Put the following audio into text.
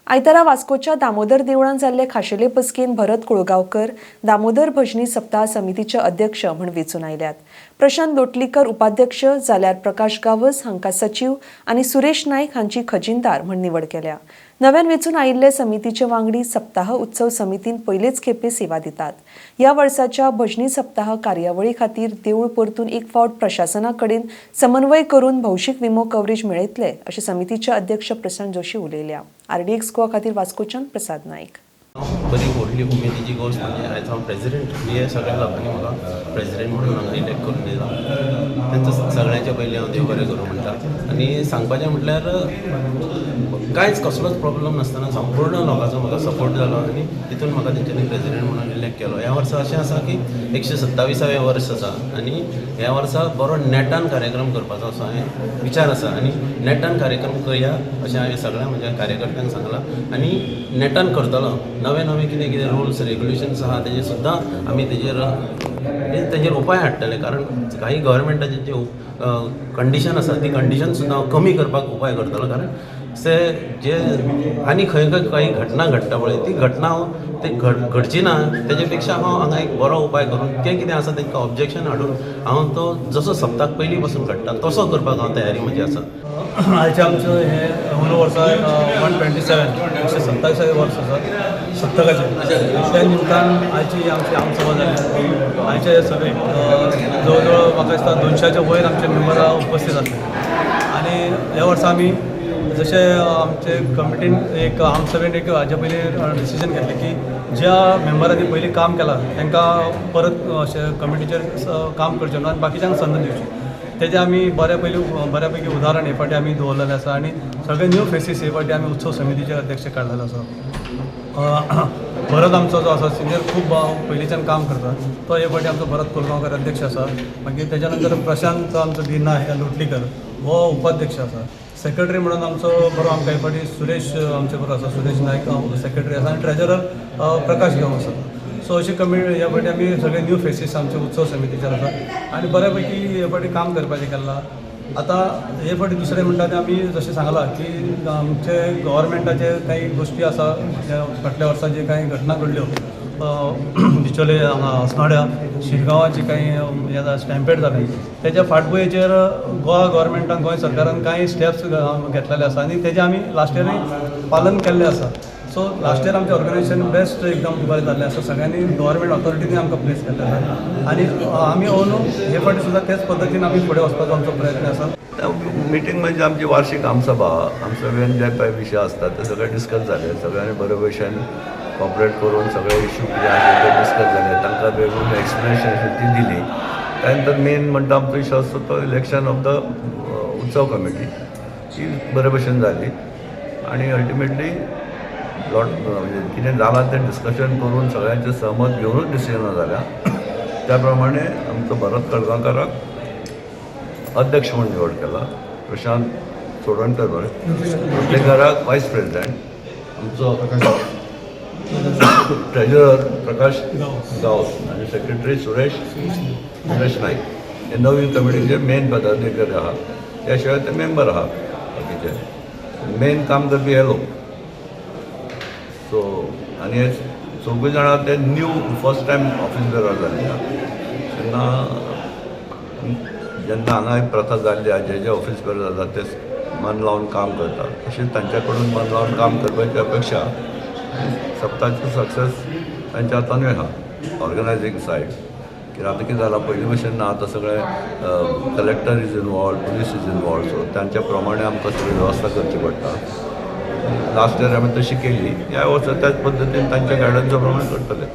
आयतारा वास्कोच्या दामोदर देवळांत जाल्ले खाशेले बसकेन भरत कुळगांवकर दामोदर भजनी सप्ताह समितीचे अध्यक्ष म्हूण वेंचून आयल्यात. प्रशांत लोटलीकर उपाध्यक्ष जाल्यार प्रकाश गावस हांकां सचीव आनी सुरेश नायक हांची खजिनदार म्हूण निवड केल्या. नव्यान वेंचून आयिल्ले समितीचे वांगडी सप्ताह उत्सव समितीन पयलेच खेपे सेवा दितात. ह्या वर्साच्या भजनी सप्ताह कार्यावळी खातीर देवूळ परतून एक फावट प्रशासना कडेन समन्वय करून भौशीक विमो कवरेज मेळयतले अशें समितीचे अध्यक्ष प्रशांत जोशी उलयल्या. आरडीएक्स गोवा खातीर वास्कोच्यान प्रसाद नायक. बरी व्हडली उमेदीची गोश्ट म्हणजे आयज हांव प्रेजिडेंट आनी हे सगळ्या लोकांनी म्हाका प्रेजिडेंट म्हणून हांगा इलेक्ट करून दिला. तांचो सगळ्यांच्या पयलीं हांव देव बरें करूं म्हणटा. आनी सांगपाचें म्हटल्यार कांयच कसलोच प्रॉब्लम नासतना संपूर्ण लोकांचो म्हाका सपोर्ट जालो आनी तितून म्हाका तेंच्यांनी प्रेजिडेंट म्हणून इलेक्ट केलो. ह्या वर्सा अशें आसा की 127वें वर्स आसा आनी ह्या वर्सा बरो नेटान कार्यक्रम करपाचो असो हांवें विचार आसा आनी नेटान कार्यक्रम करया अशें हांवें सगळ्या म्हज्या कार्यकर्त्यांक सांगलां आनी नेटान करतलो. नवे नवे कितें कितें रुल्स रेगुलेशन्स आहा तेजेर सुद्दां आमी तेजेर उपाय हाडटले, कारण काही गव्हर्मेंटाचे जे कंडिशन आसा ती कंडिशन सुद्दां हांव कमी करपाक उपाय करतलो. कारण से जे आनी खंय खंय काही घटना घडटा पळय ती घटना हांव ते घडची ना तेजे पेक्षा हांव हांगा एक बरो उपाय करून तें कितें आसा तांकां ऑब्जेक्शन हाडून हांव तो जसो सप्ताक पयलीं पासून घडटा तसो करपाक हांव तयारी म्हजी आसा. आयचें आमचें हें अंदू वर्सा 127, 127 वर्स आसा सप्तकाचें. त्या निमतान आयची आमची आमसभा जाली. आयचे हे सभेक जवळ जवळ म्हाका दिसता 200च्या वयर आमचे मेंबरां उपस्थीत आसले. आनी ह्या वर्सा आमी जशें आमचे कमिटीन एक आमसभेन एक हाजे पयलीं डिसिजन घेतलें की ज्या मेंबरांनी पयलीं काम केलां तांकां परत अशें कमिटीचेर काम करचें न्हू आनी बाकीच्यांक संद दिवची. तेजें आमी बऱ्या पयलीं बऱ्या पैकी उदाहरण हे फावटी आमी दवरलेलें आसा आनी सगळे न्यू फेसीस हे फावटी आमी उत्सव समितीचे अध्यक्ष काडलेलो आसा. भरत आमचो जो आसा सिनियर, खूब पयलींच्यान काम करता, तो हे फावटी आमचो भरत कोलगांवकर अध्यक्ष आसा. मागीर तेज्या नंतर प्रशांत आमचो बी नायक लोटलीकर हो उपाध्यक्ष आसा. सेक्रेटरी म्हणून आमचो बरो आमकां हे फावटी सुरेश आमचे बरो आसा, सुरेश नायक सेक्रेटरी आसा आनी ट्रेजरर प्रकाश गांवस आसा. सो अशी कमी ह्या फावटी आमी सगळे न्यू फेसीस आमचे उत्सव समितीचेर आसा आनी बऱ्या पैकी हे फावटी काम करपाचें केलां. आतां हे फावटी दुसरें म्हणटा तें आमी जशें सांगलां की आमचे गव्हर्मेंटाचे काही गोश्टी आसा, ज्या फाटल्या वर्सा जे कांय घटना घडल्यो बिचोले हांगा, अस्नोड्या, शिरगांवाची काही हें स्टॅम्पेड जालें, तेज्या फाटभुंयेचेर गोवा गव्हर्मेंटान, गोंय सरकारान कांय स्टेप्स घेतलेले आसा आनी तेजें आमी लास्ट इयरूय पालन केल्लें आसा. सो लास्ट इयर आमचें ऑर्गनायझेशन बेस्ट एकदम बरें जाल्लें आसा. सगळ्यांनी, गव्हर्मेंट ऑथॉरिटीनी आमकां प्लेस केल्लें आसा आनी आमी अंदू हे फावटी सुद्दां तेच पद्दतीन आमी फुडें वचपाचो आमचो प्रयत्न आसा. मिटींग म्हणजे आमची वार्षिक आमसभा. आमसभेन जे पळय विशय आसतात ते सगळे डिस्कस जाले. सगळ्यांनी बरे भशेन कॉपरेट करून सगळे इशू कितें आसा ते डिस्कस जाले. तांकां वेगवेगळी एक्सप्लेनेशन ती दिली. त्या नंतर मेन म्हणटा आमचो इशू आसता तो इलेक्शन ऑफ the उत्सव कमिटी, ती बरे भशेन जाली आनी अल्टिमेटली लॉट म्हणजे कितें जालां तें डिस्कशन करून सगळ्यांचें सहमत घेवनूच डिसिजनां जाल्या. त्या प्रमाणे आमचो भरत कळगांवकाराक अध्यक्ष म्हणून निवड केला, प्रशांत चोडणकर लोटलेकाराक वायस प्रेसिडेंट, आमचो ट्रेजरर प्रकाश गांवस आनी सेक्रेटरी सुरेश सुरेश नाईक हे नवीन कमिटीचे मेन पदाधिकारी आहा. त्या शिवाय ते मेंबर आहा. बाकीचे मेन काम करपी हे लोक. सो आनी हे चौगूय जाणां ते new first time office bearer जाल्ले आहा. तेन्ना जेन्ना हांगा एक प्रथा जाल्ली आहा, जे जे ऑफिस बेरर जातात ते मन लावन काम करतात, तशेंच तांच्या कडून मन लावन काम करपाची अपेक्षा. सप्ताचे सक्सेस तांच्या हातानूय आहा ऑर्गनायझींग सायड. कित्याक आतां कितें जालां, पयलीं भशेन ना. आतां सगळें collector is involved, police is involved, so तांच्या प्रमाणे आमकां सगळी वेवस्था करची पडटा. लास्ट इयर आमी तशी केली, ह्या वर्सा त्याच पद्दतीन तांच्या गायडन्सा प्रमाणे करतले.